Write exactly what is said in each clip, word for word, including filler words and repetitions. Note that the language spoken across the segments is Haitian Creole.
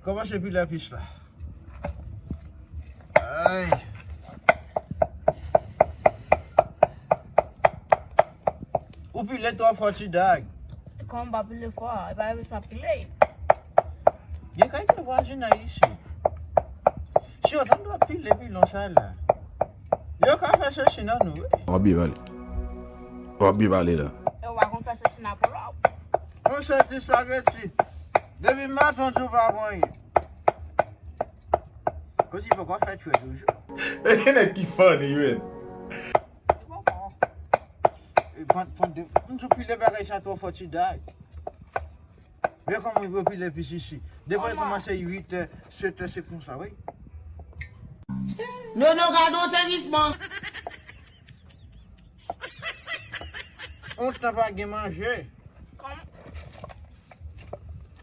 Kòmanse pile pis la. Ay. Ou pile twò fò, Ti Dag. Kòman m pa pile fò? E pa pis m ap pile. Gen kalite vwazinay isit. Si yo tande w ap pile pilon sa la, yo ka fè sesi nan nou, wi. W ap byen pale. W ap byen pale la. Yo pa konn fè sesi nan polo. Monchè, ti spageti. Depi maten w di w pa pran anyen. Kozi poko fè tchwe toujou. E gen nèg ki funny, wi. E pran, pran de, m di w pile bagay sa twò fò, Ti Dag. Men kòman yo pile pis isi. Depi l kòmanse uit è, sèt è, se konsa, wi. Nono, gade yon sezisman. On tan pa gen manje.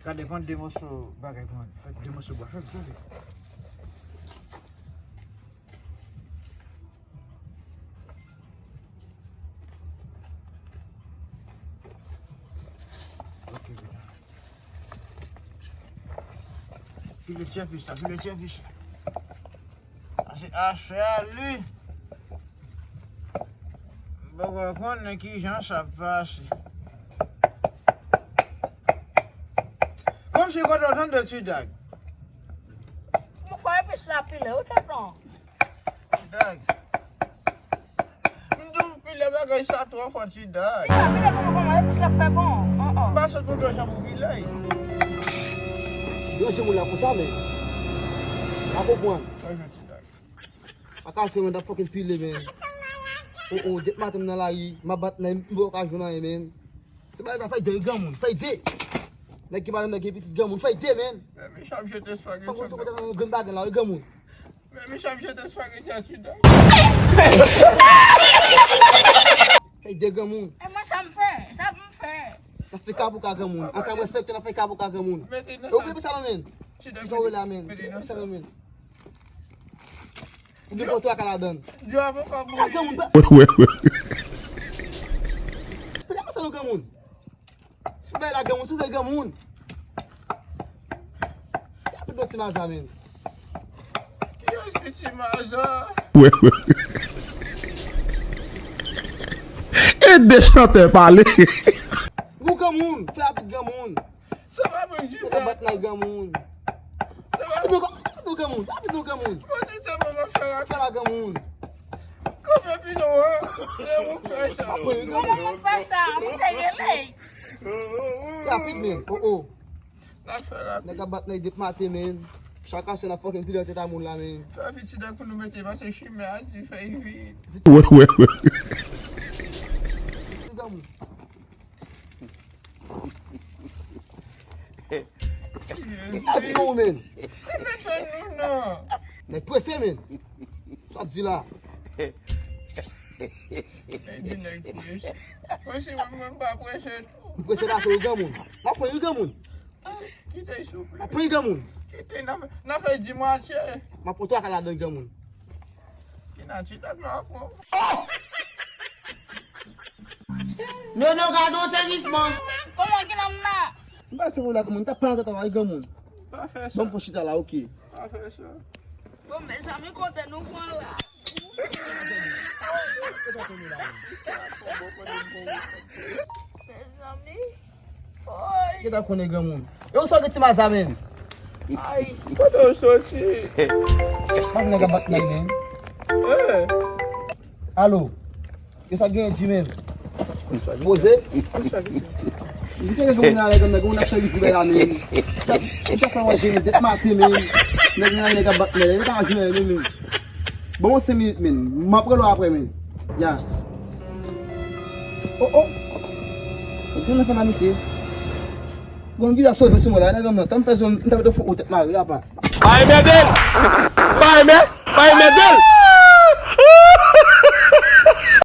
Gade, pran de moso bagay pou mwen. Fè de moso bwa. Fè, fè, fè. Ok, byen. Pile tchèpis la, pile tchèpis la. Ase, ase a li. Poko konnen kijan sa ap pase. Kòmsi kote w tande Ti Dag. Mwen fè epis la pile, wi, tonton. Ti Dag. M di w pile bagay sa twò fò, Ti Dag. Si pa pile pou mwen, kòman epis la fè bon? Oh, oh. M pa sot konn jan pou pile. Yo, se moun la konsa, men. Pa konprann. Pa jwe, Ti Dag. Pa ka se mwen t ap fucking pile, men. Oh, oh, depi maten m nan lari, m ap bat nan, m poko ka jwenn anyen, men. Se bagay sa, fè de granmoun, fè de. Nèg ki madanm, nèg ki pitit granmoun, fè de, men. Men Michel ap jete espageti. Fòk ou tou mete nan yon grenn bagay la, wi, granmoun. Men Michel ap jete espageti a Ti Dag. Fè de granmoun. E mwen sa m fè, sa m fè. N ap fè ka pou ka granmoun. An ka respekte, n ap fè ka pou ka granmoun. E ou gen sa nan men. Ti Dag, kijan w rele a, men? Ou gen sa nan men. Ou gen poto a ka ladan. Djo avoka mouri. Granmoun, ba. Wè, wè, wè. Fè la konsa non, granmoun. Si bay la granmoun, si w vle granmoun. Fè rapid non, Ti Maza, men. Kiyès ki Ti Maza? Wè, wè. E de chantè pale. Ou granmoun, fè rapid granmoun. Sa pa bon di. Yo ka bat nan granmoun. Rapid non, rapid non granmoun, rapid non granmoun. Bon, di se bon, mwen fè rapid. Fè la granmoun. Koupe pilon an. Se ou fè sa. Apre, granmoun. Mwen fè sa, mwen te rele. Rapid, men. Oh, oh. N ap fè rapid. Nèg ap bat nèg depi maten, men. Chak aswè n ap fucking pile tèt a moun la, men. Fè rapid, Ti Dag, pou nou mete pase chimen a di fè vit. Wè, wè, wè. Granmoun. Li pa vin ou, men. Nèg prese, men. Sa di la. Nèg di nèg prese. Mwen si mwen, mwen pa prese tou. Ou prese pase ou granmoun. M ap pran ou granmoun. Kite souple. M ap pran ou granmoun. Kite, n a fè, n a fè di mwatye. M ap pran twa ka ladan granmoun. Ki nati tèt mwen ap pran. Nono, gade yon sezisman. Kòman ki nonm nan? Si m pa se moun la, kòman m t ap pale tèt avè granmoun? Pa fè sa. Ban m fè chita la, oke. Pa fè sa. Bon, mezanmi, kote nou pran la? Mezanmi. Oy. Yo ta konnen granmoun. Yo sa gen Ti Maza, men. Ay. Kote w soti? Mwen nèg ap bat nèg, men. Eh. Alo. Yo sa gen di, men. Poze. Mwen te gen moun ale, gen moun ap fè lisi la, men. Yo sa fè manje, men, depi maten, men. Nèg nan nèg ap bat nèg. Yo pa jwenn, men. Bon, senk minit, men. M ap rele w apre, men. Ya. Oh, oh. Granmoun nan fè nan misye. Granmoun vin sove sou mwen la, nan granmoun nan. Tan m fè zòn, m ta mete fon ou tèt mare, apa. Pa enmède l! Pa enmè-, pa enmède l!